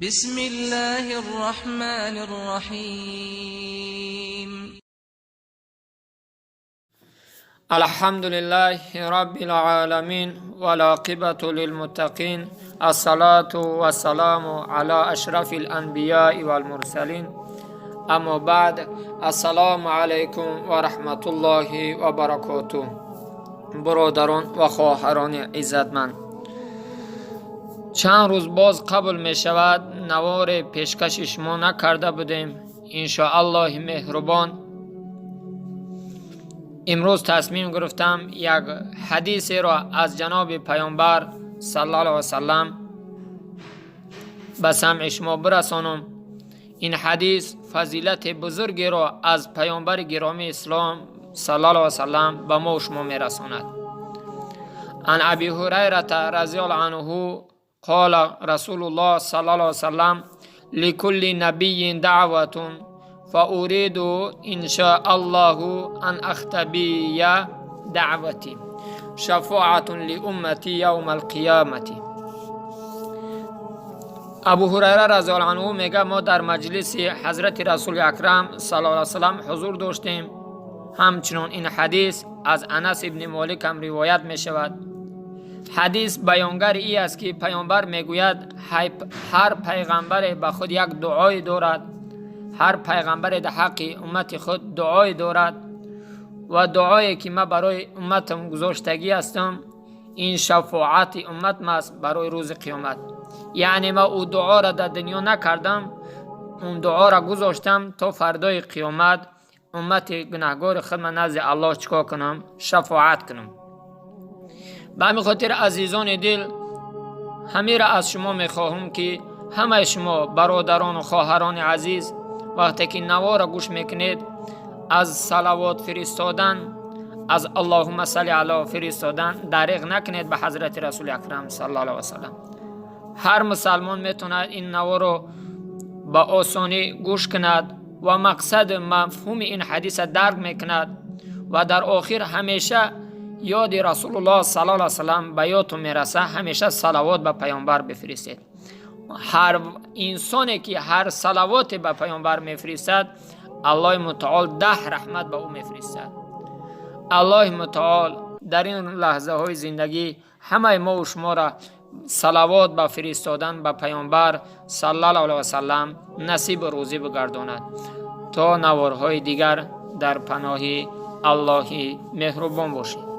بسم الله الرحمن الرحيم. الحمد لله رب العالمين والعاقبة للمتقين، الصلاة والسلام على أشرف الأنبياء والمرسلين، أما بعد، السلام عليكم ورحمة الله وبركاته. Бародарон ва хоҳарони иззатманд, чанд рӯз боз қабл мешавад, наворе пешкаши шумо накарда будем. Иншоаллоҳи меҳрубон, имрӯз тасмим гирифтам, як ҳадисеро аз ҷаноби паёмбар саллаллоҳу алайҳи васаллам ба самъи шумо бирасонам. Ин ҳадис фазилати бузургеро аз паёмбари гиромии ислом саллаллоҳу алайҳи васаллам ба мо шумо мерасонад. عن أبي هريرة رضي الله عنه قال رسول الله صلى الله عليه وسلم: لكل نبي دعوة، فأريد إن شاء الله أن أختبئ دعوتي شفاعة لأمتي يوم القيامة. Абу Ҳурайра разиаллоҳу анҳу мега: мо дар маҷлиси ҳазрати Расули Акрам саллаллоҳу алайҳи васаллам ҳузур доштем. Ҳамчунон ин ҳадис аз Анас ибни Молик ҳам ривоят мешавад. Ҳадис баёнгари и аст, ки паёмбар мегӯяд: ҳар пайғамбаре ба худ як дуое дорад, ҳар пайғамбаре дар ҳаққи уммати худ дуое дорад ва дуое ки ман барои умматам гузоштагӣ ҳастам, ин шафоати умматам аст барои рӯзи қиёмат. Яъне ман ӯ дуоро дар дунё накардам, он дуоро гузоштам, то фардои қиёмат уммати гунаҳгори худма назди Аллоҳ чӣ кор кунам? Шафоат кунам. Ба ҳамин хотир, азизони дил, ҳамира аз шумо мехоҳам, ки ҳамаи шумо, бародарону хоҳарони азиз, вақте ки наворо гӯш мекунед, аз салавот фиристодан, аз аллоҳума салли ало фиристодан дариғ накунед ба ҳазрати Расули Акрам саллаллоҳу алайҳи васаллам. Ҳар мусалмон метавонад ин наворо ба осонӣ гӯш кунад ва мақсаду мафҳуми ин ҳадиса дарк мекунад ва дар охир ҳамеша ёди Расулуллоҳ саллаллоҳу алайҳи васаллам ба ёдтон мераса, ҳамеша салавот ба паёмбар бифиристед. Ҳар инсоне ки ҳар салавоте ба паёмбар мефиристад, Аллоҳи мутаол 10 раҳмат ба ӯ мефиристад. Аллоҳи мутаол дар ин лаҳзаҳои зиндагӣ ҳамаи мову шуморо салавот ба фиристодан ба паёмбар саллаллоҳу алайҳи васаллам насибу рӯзӣ бигардонад. То наворҳои дигар дар паноҳи Аллоҳи меҳрубон бошед.